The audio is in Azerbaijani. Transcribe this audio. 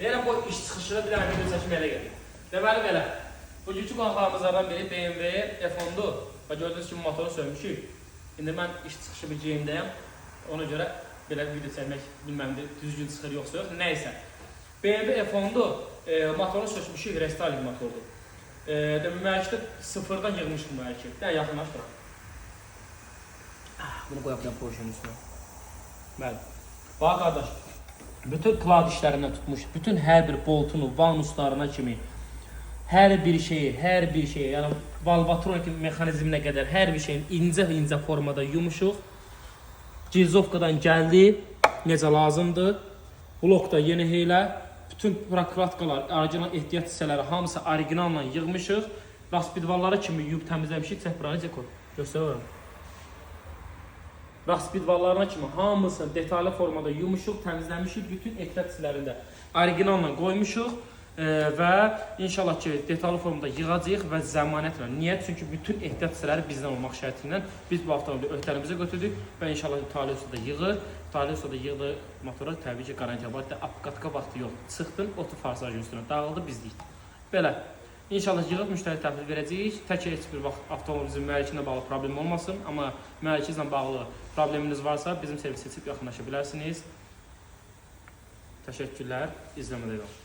Deyirəm bu iş çıxışına bir dənə video çəkim elə gəlir. Deməli belə. Bugünkü qonaqlarımızdan biri BMW F10-dur. Və gördüyünüz kimi motoru söymüşük. İndi mən iş çıxışı bir geyimdəyəm. Ona görə belə video çəkmək bilməm də düzgün çıxır yoxsa yox. Nəysə. BMW F10-dur. Motoru sökmüşük, restyling motordur. Demək mühərrikdə sıfırdan yığmışıq mühərriki. Bir dənə yaxınlaş bura. Ah, bunu qoyaq bir dənə porşenin üstünə. Bəli. Bax qardaş, bütün kladişlərindən tutmuş, bütün hər bir boltunu, vanuslarına kimi, hər bir şeyi, hər bir şeyi, yəni valvatronik mexanizminə qədər hər bir şeyin incə-incə formada yumuşuq. Cizovkadan gəldi, necə lazımdır. Blok da yeni heylə. Bütün prokratkalar, orijinal ehtiyat hissələri hamısı orijinalla yığmışıq. Raspidvallara kimi yuyub təmizləmişik. Çək buranı necə koy. Göstər oranı. Raspidvallarına kimi hamısını detallı formada yumuşuq, təmizləmişik. Bütün ehtiyat hissələrini də orijinalla qoymuşuq. Və inşallah ki, detallı formada yığacağıq və zəmanətlə. Niyə? Çünki bütün ehtiyat hissələri bizdən olmaq şərti ilə biz bu avtomobili öhdəlimizə götürdük və inşallah Talih Usta da yığır. Talih Usta da yığdı motora, təbii ki, qarantiya var. Hətta apqatka vaxtı yox. Çıxdın, otur forsajın üstünə, dağıldı bizlik. Belə. İnşallah yığıb müştəri təhvil verəcəyik. Tək heç bir vaxt avtomobilimizin mühərriki ilə bağlı problem olmasın, amma mühərriki ilə bağlı probleminiz varsa bizim servis seçib yaxınlaşa bilərsiniz. Təşəkkürlər. İzləmədə qalın.